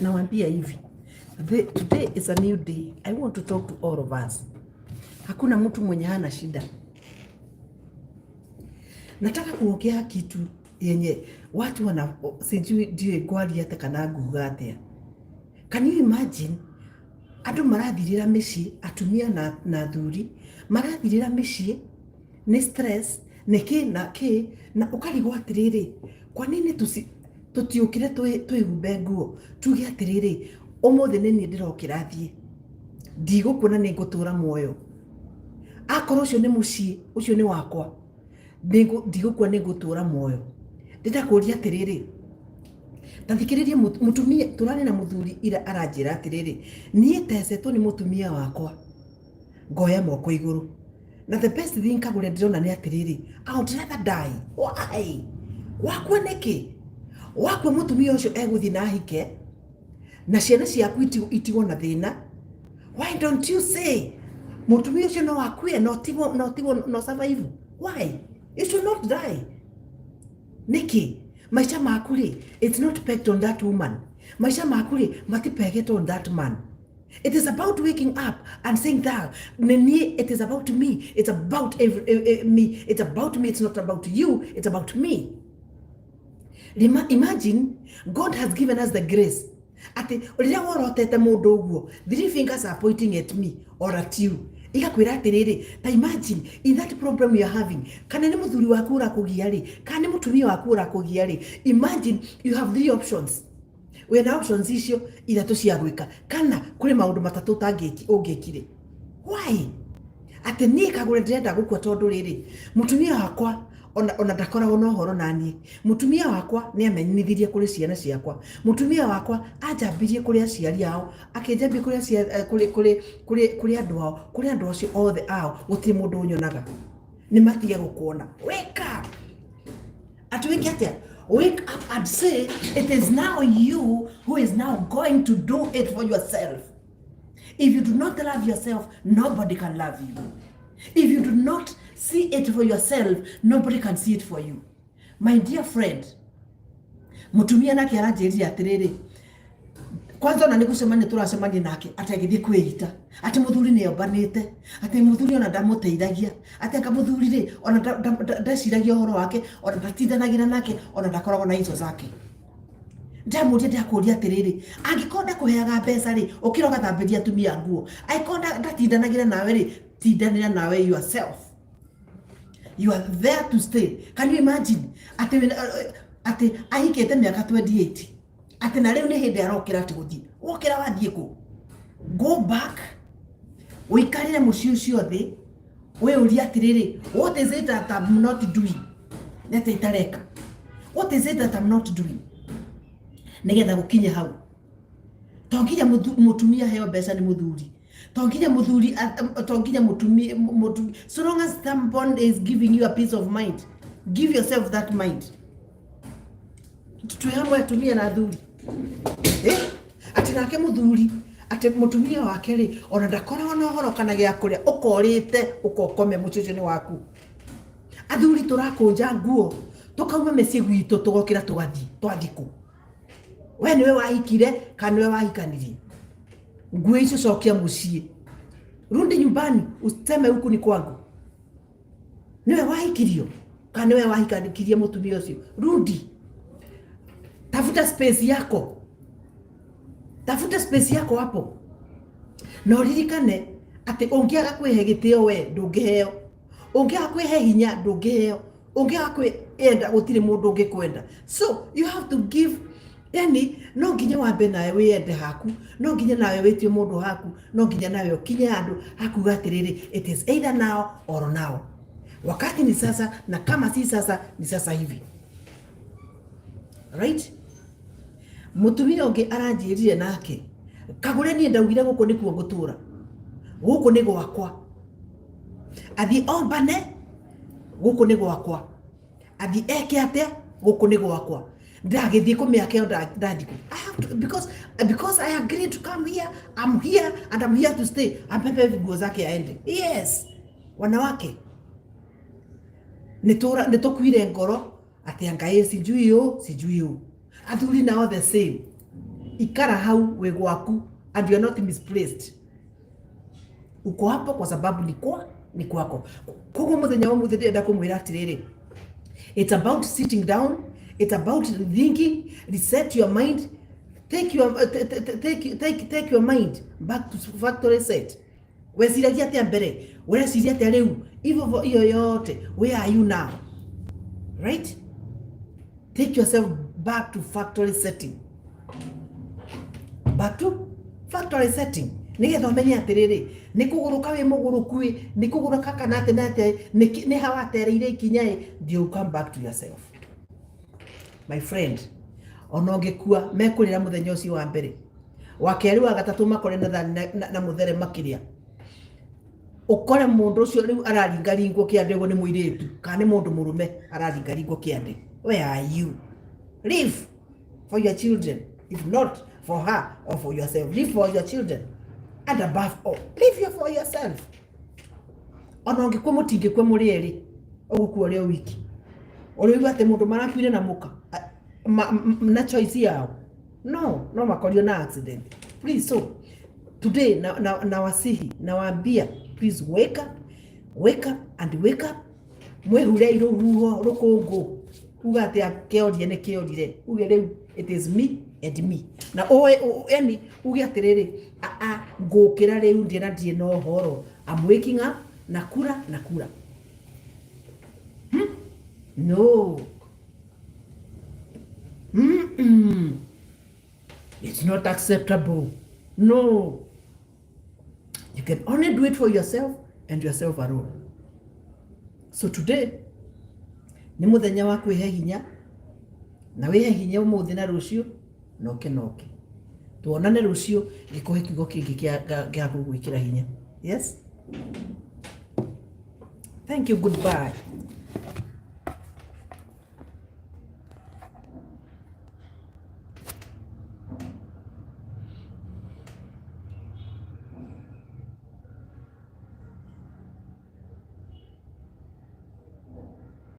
Nawaambia hivi, today is a new day. I want to talk to all of us. Hakuna mtu mwenye hana shida. Nataka kuongea kitu yenye watu wana sijui ndiĩ ngwaria atĩa kana nguga atĩa. Can you imagine andũ marathirĩra mĩciĩ, atumia na athuri marathirĩra mĩciĩ nĩ stress, nĩ kĩ na kĩ, na ũkarigwo atĩrĩrĩ, kwa nini tũtiũkire twĩhumbe nguo tuge atĩrĩrĩ, ũmũthĩ nĩ niĩ ndĩrokĩra thiĩ, ndigũkuona, nĩ ngũtũra muoyo, akorwo ũcio nĩ mũciĩ, ũcio nĩ wakwa, ndigũkua, nĩ ngũtũra muoyo. Ndĩrenda kũria atĩrĩrĩ, ta thikĩrĩria, mũtumia tũrarĩ na mũthuri ira aranjĩra atĩrĩrĩ, niĩ tecetwo nĩ mũtumia wakwa ngoya moko igũrũ, na the best thing Kagũre ndĩrona nĩ atĩrĩrĩ, I would rather die. Why? Wakua nĩkĩ? Wakua mũtumia ũcio egũthiĩ na ahike na ciana ciaku itigwo na thĩna. Why don't you say mũtumia ũcio no akue no tigwo no tigwo no survive? Why you should not die? Nĩkĩ maica maku rĩ, it's not pegged on that woman. Maica maku rĩ, matipegetwo on that man. It is about waking up and saying that nĩ it is about me. It's about me. It's about me. It's not about you. It's about me. Imagine God has given us the grace atĩ rĩrĩa worotete mũndũ ũguo, three fingers are pointing at me or at you, igakwĩra atĩrĩrĩ, ta imagine in that problem you are having, kana nĩ mũthuri waku ũrakũgia rĩ, kana nĩ mũtumia waku ũrakũgia rĩ, imagine you have three options. Wĩna options icio ithatũ cia gwĩka, kana kũrĩ maũndũ matatũ ũtangĩki ũngĩkire. Why atĩ niĩ Kagũre ndĩrenda gũkua? Tondũ rĩrĩ, mũtumia wakwa ona ndakoragwo na ũhoro na niĩ, mũtumia wakwa nĩ amenyithirie kũrĩ ciana ciakwa, mũtumia wakwa anjambirie kũrĩ aciari ao, akĩnjambia kũrĩ kũrĩ kũrĩ kũrĩ kũrĩ andũ ao, kũrĩ andũ acio othe ao, gũtirĩ mũndũ ũnyonaga, nĩ matige gũkuona. Wake up. Ati wake atĩa? Wake up and say it is now you who is now going to do it for yourself. If you do not love yourself, nobody can love you. If you do not see it for yourself, nobody can see it for you. My dear friend, mutumia nake aranjĩrire atĩrĩrĩ, kwanza ona nĩ gũcemania tũracemania nake, atĩ agĩthiĩ kwĩita atĩ mũthuri nĩ ombanĩte, atĩ mũthuri ona ndamũteithagia, atĩ anga mũthuri rĩ, ona ndeciragia ũhoro wake, ona ndatindanagĩra nake, ona ndakoragwo na ico zake. Ndamũria, ndakũria atĩrĩrĩ, angĩkorwo ndakũheaga mbeca rĩ, ũkĩra ũgathambĩria atumia nguo. Angĩkorwo ndatindanagĩra nawe rĩ, tindanĩra nawe yourself. You are there to stay. Can you imagine atĩ atĩ ahikĩte mĩaka 28, atĩ na rĩu nĩ hĩndĩ arokĩra atĩ gũthiĩ? Wokĩra wathiĩ kũ? Go back, ũikarĩre mũciĩ ũcio thĩ, wĩũrie atĩrĩrĩ, what is it that I'm not doing? Nĩ atĩa itareka? What is it that I'm not doing nĩgetha gũkinye hau? To nginya mũtumia aheo mbeca nĩ mũthuri, to nginya mũthuri, to nginya mũtumia. So long as someone is giving you a peace of mind, give yourself that mind. Twĩ hamwe, atumia na athuri, eh? Atĩ nake mũthuri, atĩ mũtumia wake rĩ, ona ndakoragwo na ũhoro kana gĩa kũrĩa, ũkorĩte ũkokome, mũciĩ ũcio nĩ waku. Athuri tũrakũnja nguo, tũkauma mĩciĩ gwitũ, tũgokĩra, tũgathiĩ. Twathiĩ kũ? We nĩwe wahikire kana nĩwe wahikanirie? Nguo icio cokia mũciĩ, rudi nyumbani, useme huku ni kwangu. Nĩwe wahikirio kana nĩwe wahikanikirie mũtumia ũcio? Rudi, tafuta space yako, tafuta space yako hapo, na ũririkane atĩ ũngĩaga kwĩhe gĩtĩo, we ndũngĩheo. Ũngĩaga kwĩhe hinya, ndũngĩheo. Ũngĩaga kwĩenda, gũtirĩ mũndũ ũngĩkwenda. So you have to give, yani no nginya wambe nawe wĩende haku, no nginya nawe wĩtue mũndũ haku, no nginya nawe ũkinye handũ hakuga atĩrĩrĩ, it is either now or now. Wakati ni sasa, na kama si sasa, ni sasa hivi, right? Mũtumia ũngĩ aranjĩrire nake, Kagũre, niĩ ndaugire gũkũ nĩkuo ngũtũra, gũkũ nĩ gwakwa. Athiĩ ombane, gũkũ nĩ gwakwa. Athiĩ eke atĩa, gũkũ nĩ gwakwa. Ndagĩthiĩ kũmĩaka ĩyo ndathiĩ kũ? I have to, because I agreed to come here, I'm here and I'm here to stay. Abebe nguo zake aende. Yes, wanawake nĩ tũkuire ngoro atĩ angaĩ sijui ũ sijui ũ. Athuri nao the same. Ikara hau wĩ gwaku and you are not misplaced. Uko hapo kwa sababu ni kwa ni kwako. Koguo muthenya wa muthĩ ndĩrenda kũmwĩra atĩrĩrĩ, it's about sitting down, it's about thinking, reset your mind, take your, take, take, take your mind back to factory set. Weciragia atĩa mbere, ũreciria atĩa rĩu, hivyo hiyo yote, where are you now, right? Take yourself back to factory setting, back to factory setting, nigetha ũmenye atĩrĩrĩ, nĩ kũgũrũka wĩ mũgũrũku ĩ, nĩ kũgũrũka kana atĩ na atĩ nĩ ha watereire ikinya ĩ. You come back to yourself, my friend. Ona ũngĩkua, mekũrĩra mũthenya ũcio wa mbere, wa kerĩ, wa gatatũ, makore na thani na mũthere makĩria, ũkore mũndũ ũcio rĩu araringaringwo kĩande ũguo nĩ mũirĩtu kana nĩ mũndũ mũrũme araringaringwo kĩande. Where are you? Live for your children. If not for her or for yourself, live for your children, and above all, live here for yourself. Ona ũngĩkua, mũtingĩkua mũrĩ erĩ, ũgũkua ũrĩ o wiki. Ũrĩigua atĩ mũndũ marakuire na mũka na choice yao? No makorio na accident. Please, so today na nawasihi, nawaambia, please wake up, wake up and wake up. Mwĩhure rũhuho rũkũngũ, uga atĩ kĩorie nĩ kĩorire, uge rĩu it is me and me, na ũĩ yani uge atĩrĩrĩ, a ngũkĩra rĩu, ndiĩ na ndirĩ na ũhoro. I'm waking up na kura na kura. No. It's not acceptable. No. You can only do it for yourself and yourself alone. So today, nĩ mũthenya wa kwĩhe hinya, na wĩhe hinya ũmũthĩ na rũciũ noke noke. Tuonane rũciũ ngĩkũhe kiugo kĩngĩ gĩa gũgwĩkĩra hinya. Yes? Thank you. Goodbye.